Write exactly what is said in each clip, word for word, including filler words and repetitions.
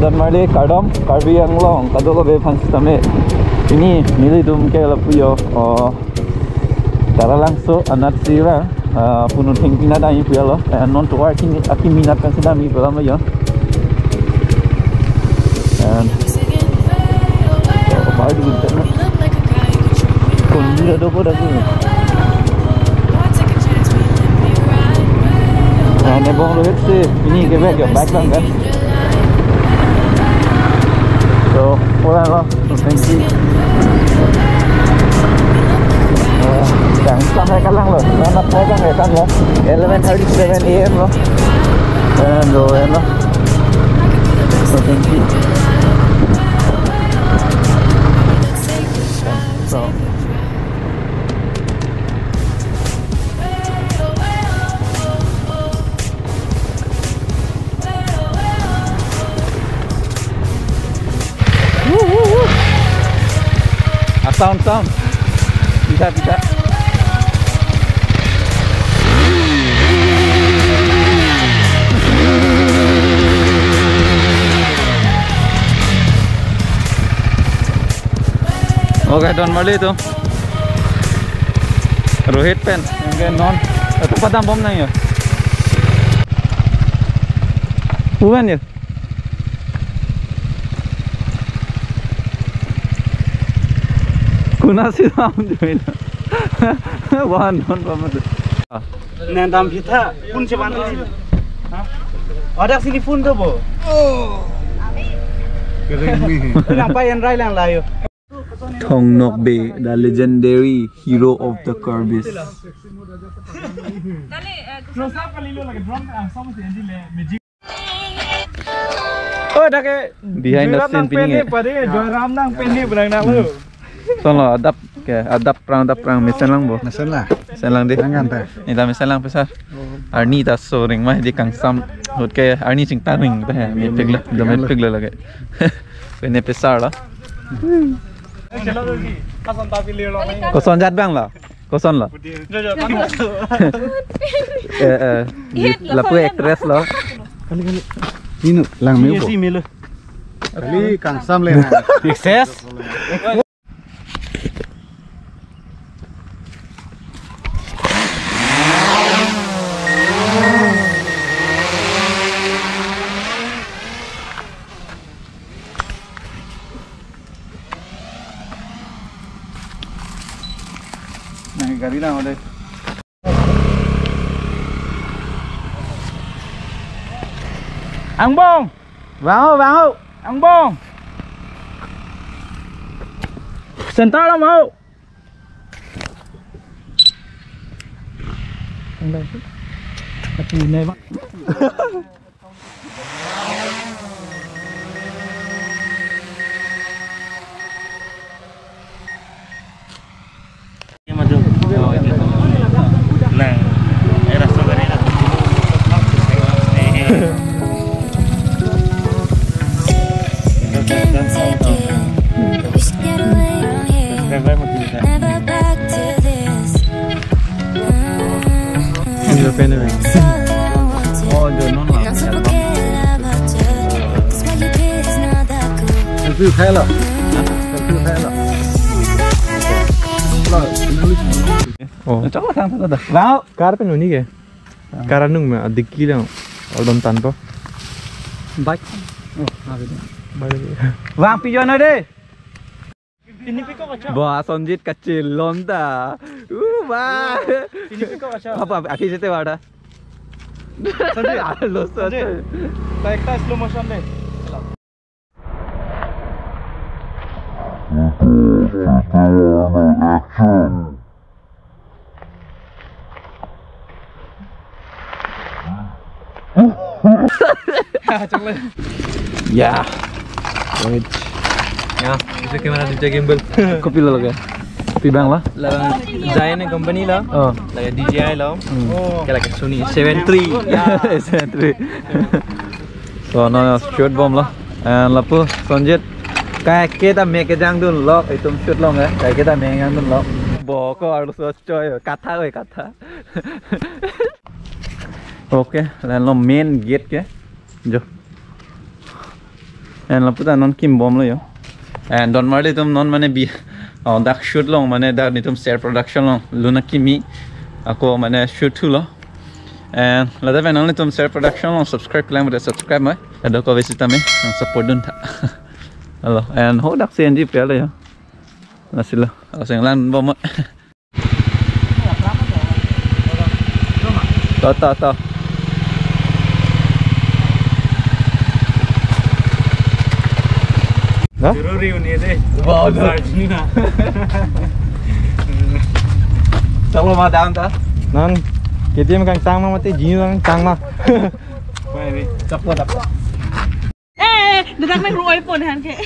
Donmarli kardom, Karbi Anglong kadokave aphan sitame. Pini nelitum ke lapu jo, oh, Taralangso anat si ra, ah, punu thengpi anat damji pulo. And non tovar kimi, akimi anat pen si damji pu alam jo. And, oh, bar di gunte na. Kondira do ko da ko. Ah, Nebong Rohit si pini kevek jo bike lang kan. So, pulang lo, so, thank you. Eh, yang sampai kalang lo, mana saya kan ya kan lo, eleven thirty-seven A M lo. Eh, lo, eh, lo. So, thank you. So. Ah, sound, sound. Bisa, bisa. Okay, Donmarli atum. Rohit pen, yang ke non. Atum padambom nang jo. Bukan jo. Konatsi dam jo. Wah, non pamat. Nang dam kita, phone si mana? Hah? Ada sini phone tu, bo. Kering ni. Nang pai en rai lang layo. Thongnokbe, the legendary hero of the Karbis. Oh, dak ke behind the Joyram scene nang pini pene nge. Pade, Joyram nang pene benang nang lo. Solo adap ke, adap prang, adap prang, mesen lang bo. Mesen lang. Mesen lang di. Jangan teh. Nita mesen lang pesar. Arni ta so ring mah di kangsam. Ahut ke arni chingta ring teh. Mepik lo, do mepik lo lagi. Pene pesar lo. Koson jat bang lo? Koson lo? Eh, eh, lapu actress lo. Kali, kali. Inu, lang melo. Si melo. Kali kangsam le. Sukses. Nang gari lang udah. Angbong. Bango, bango. Angbong. Center lo mau. Angbong. Tapi ini, Bang. Nang, eh, rasa dari rasa. Subscribe mo kita. Selfie uthai lo. Selfie uthai lo. Oh. Coba sang satu dah. Wow. Kar pen uni ke? Kar anung me adik ki lang. Aldon tanpa. Bike. Oh, bike. Bang pijon deh. Ba, Sonjit kachelon ta. Uh, ba. Apa, apa, akhi jete wada. Sonjit. Alo, Sonjit. Sonjit. Ta ekta slow motion de. Action. Ya. Wait. Ya, bisa kamera, bisa gimbal. Kopi lo lagi. Kopi bang lah. Lah, Giant company lah. Oh. Lagi D J I lah. Hmm. Oh. Kayak lagi Sony seven three. Ya. Seven three. So, non shoot bom lo. And lapu Sonjit. Kaike ta me kejang dun lo, itum shoot long ya. Kaike ta me kejang dun lo. Boko arlo so choi, katha oi katha. Okay, lahenlo main gate ke. Jo. And lapu ta non kimbomlo yo. And donmarli atum, non mane bi, oh, dak shoot along, mane dak netum Ser Production along lun akimi ako mane shoot thulo. And ladak pen nanglitum Ser Production along subscribe kelang, subscribe mai. Kadokave sitame nang support dun tha. Hello. And ho dak C N G pelo yo. Lasi lo. Aseng lang bom. To, to, to. Hah? Jururi uni deh. Wow, dah. Sarjina. Chalo ma dam ta. Non, K T M kangtang ma mati, Genu kangtang ma. Wah, ini. Chaplo, chaplo. Eh, dedak nang ruai pon han ke.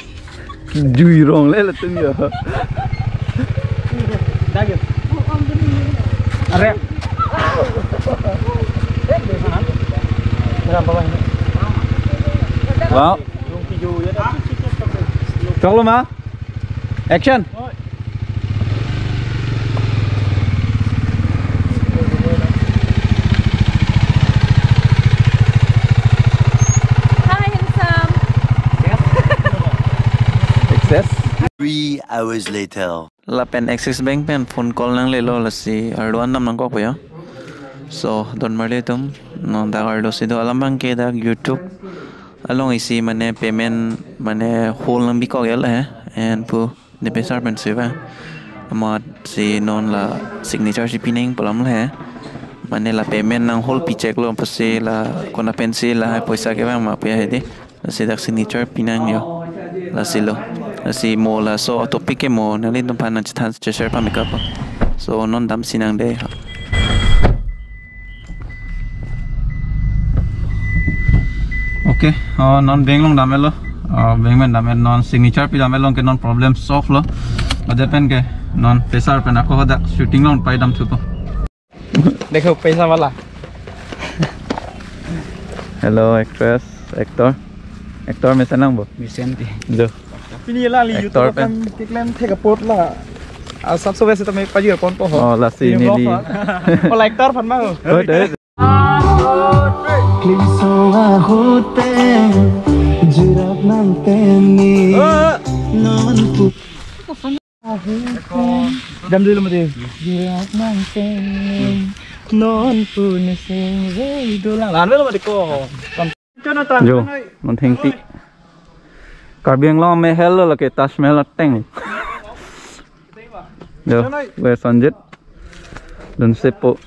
Jui rong le latum yo. Are. Wow. Chalo ma. Action. Hi, handsome. Success. Three hours later. Lapen Axis Bank pen phone call nanglelo, lasi ardo an dam nangkokpo yo. So, donmarli atum, non dak ardo si do, alam abang ke dak YouTube along isi mane payment mane hold nangbikok el he, and pu ne pesar pen seva. Amat si non la signature si pinangpo alam le he. Mane la payment nang hold pi check lo, pusi la kona pensi la poisa kevang ma pu ya hedi. Lasi dak signature pinang yo. Lasi lo. Lasi mo laso topic ke mo nanglitumphan nang chethan che-share pamikap. So non dam sinang dei. Okay, oh, non bank along dam-et lo. Oh, bank pen dam-et, non signature pi dam-et along ke non problem solve lo. Ladak pen ke non pesar pen ako dak shooting along pai dam thupo. Dekho, paisa wala. Hello, actress, actor. Actor mesen nangpo? Mesen dei. Jo. Pini alangli actor YouTube pen. Akam keklem thek apot la. Asap sobe sitame pajir ponpo ho. Oh, lasi ini neli vlog ha. Oh, actor aphan ma ho. Oh, dei. Klimso ahut pen jurap nang teni. Ah. Non pu. Dam dulu mati. Jurap nang teni. Non pu neseng re dolang. Lan dulu mati ko. Jo, non thengpi. Karbi Anglong amahal lo lake Taj Mahal ateng. Jo, we Sanjit. Dun sepo.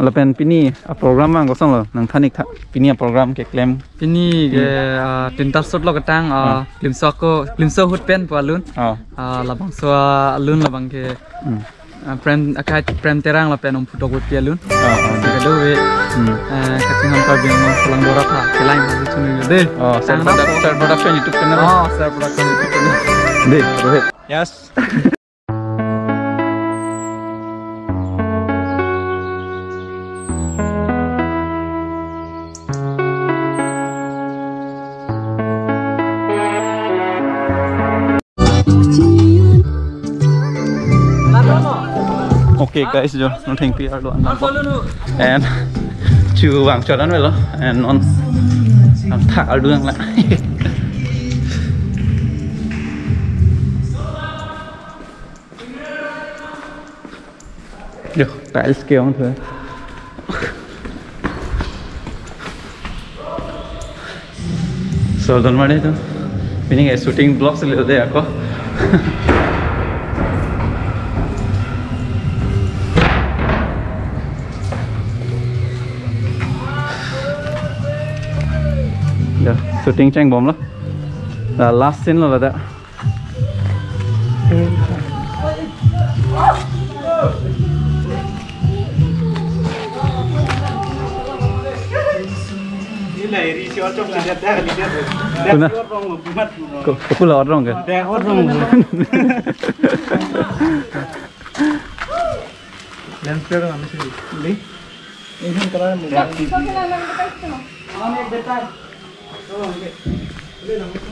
Lapen pini a program ang kosong lo, nang than-ik tha. Pini a program keklem. Pini ke, ah, tinta shoot lo ketang, ah, ah, klimso ako, klimso ahut pen pu alun. Ah. Ah, labangso alun labang ke, hmm, ah, Prem, akai Prem Terang lapen Om Phutok Wutpi alun. Ah, ah. Kadokave, hmm, ah, kachinghon Karbi Anglong kelang dorak ha, kelang ha, chunu dei. Oh, Ser Tang Produc-, dap. Ser Production YouTube channel. Oh, Ser Production YouTube channel. Dei, go ahead. Yes. Okay guys, jo, non thengpi ardo an dam. And chu vang chot an avelo. And non ang thak ardo ang la. Jo, tiles ke-ong thu. So, donmarli atum. Pini ke shooting vlog si le dei ako. Jo, shooting chengbomlo. La last scene lo ladak. Kuna. Ko, ko pula orang ke? Lens flare nang mesti beli. Ini kan kalau mau.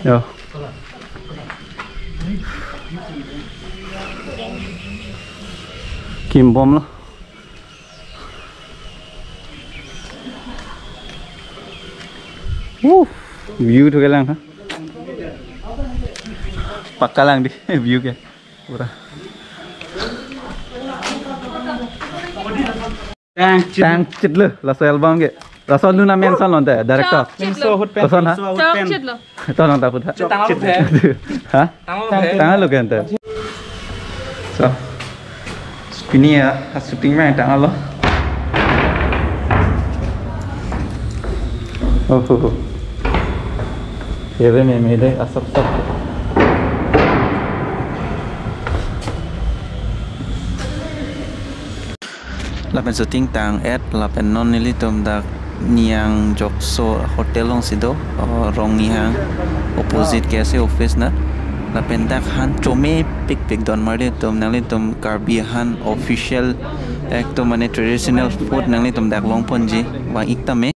Yo. Kimbomlo. Wuh, view thu kelang tha. Pakka lang di view ke. Pura. Tang chit. Tang chit lo, laso album ke. Laso alun amention lo ante, director. Chok chit lo. Lason ha? Chok chit lo. Tolong taput ha. Chok chit lo. Ha? Tanglo ke ante. So, pini ya, shooting ma tanglo. Oh, oh, oh. Ere meme de, asap sap. Lapen shooting tang-et, lapen non nelitum dak Niyang Jokso Hotel alongsi do, oh, Rongnihang, opposite K S A office na. Lapen dak han chomepikpik don marli atum, nanglitum Karbi Han official ekdom mane traditional food nanglitum dak longponji, vang-ik tame.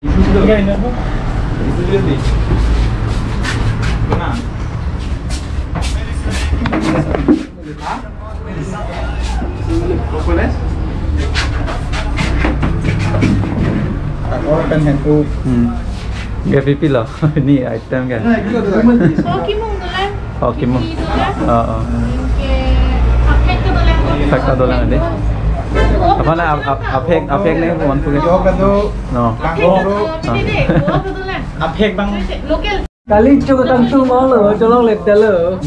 Open hand to. Hmm. Gak pipi lo. Ini item kan. Oh, kimung dolang. Oh, kimung. Pipi dolang. Oh, oh. Oke. Hapek ke dolang. Hapek ke dolang, deh. Apa na, ap-, ap-, apek, apek nih, one puluh. Yo, kan tu. No. Apek, oh, ini deh. Dua ke dolang. Apek bang. Local. Kali chok tang tu mau lo, cholong let lo.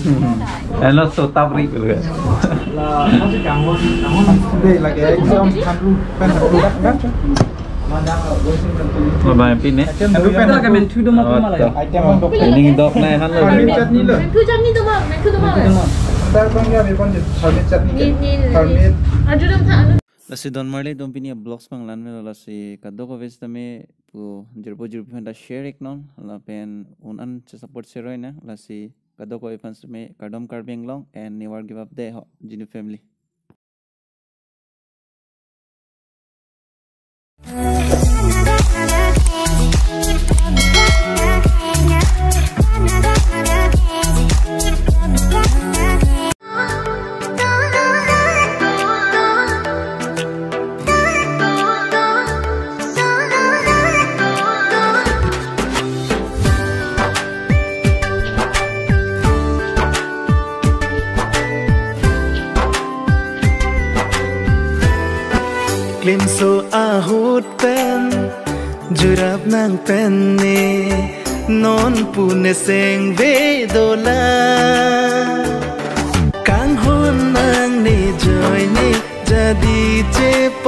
Eno so tabrik lo. Dei, lagi ekdom thandu, pen thandu. Bye bye, pin eh. Item dok. Item dok. Ini dok na han lo. Permit chutney lo. Menthu chutney do ma, menthu do ma. Dar bang ya, bipon je permit chutney. Ni, ni, ni. Permit. Aju dong tha, anu. Lasi don marli atum, pini a-vlogs panglan melo, lasi kadokave sitame pu jirpo jirpi aphanta share iknon, lapen un-an che-support seroi na, lasi kadokave aphan sitame kardom Karbi Anglong and never give up dei ho, Genu family. Klimso ahut pen jurap nang pen ne, non pune sengve dolang. Kanghon nang ne joine jadi chep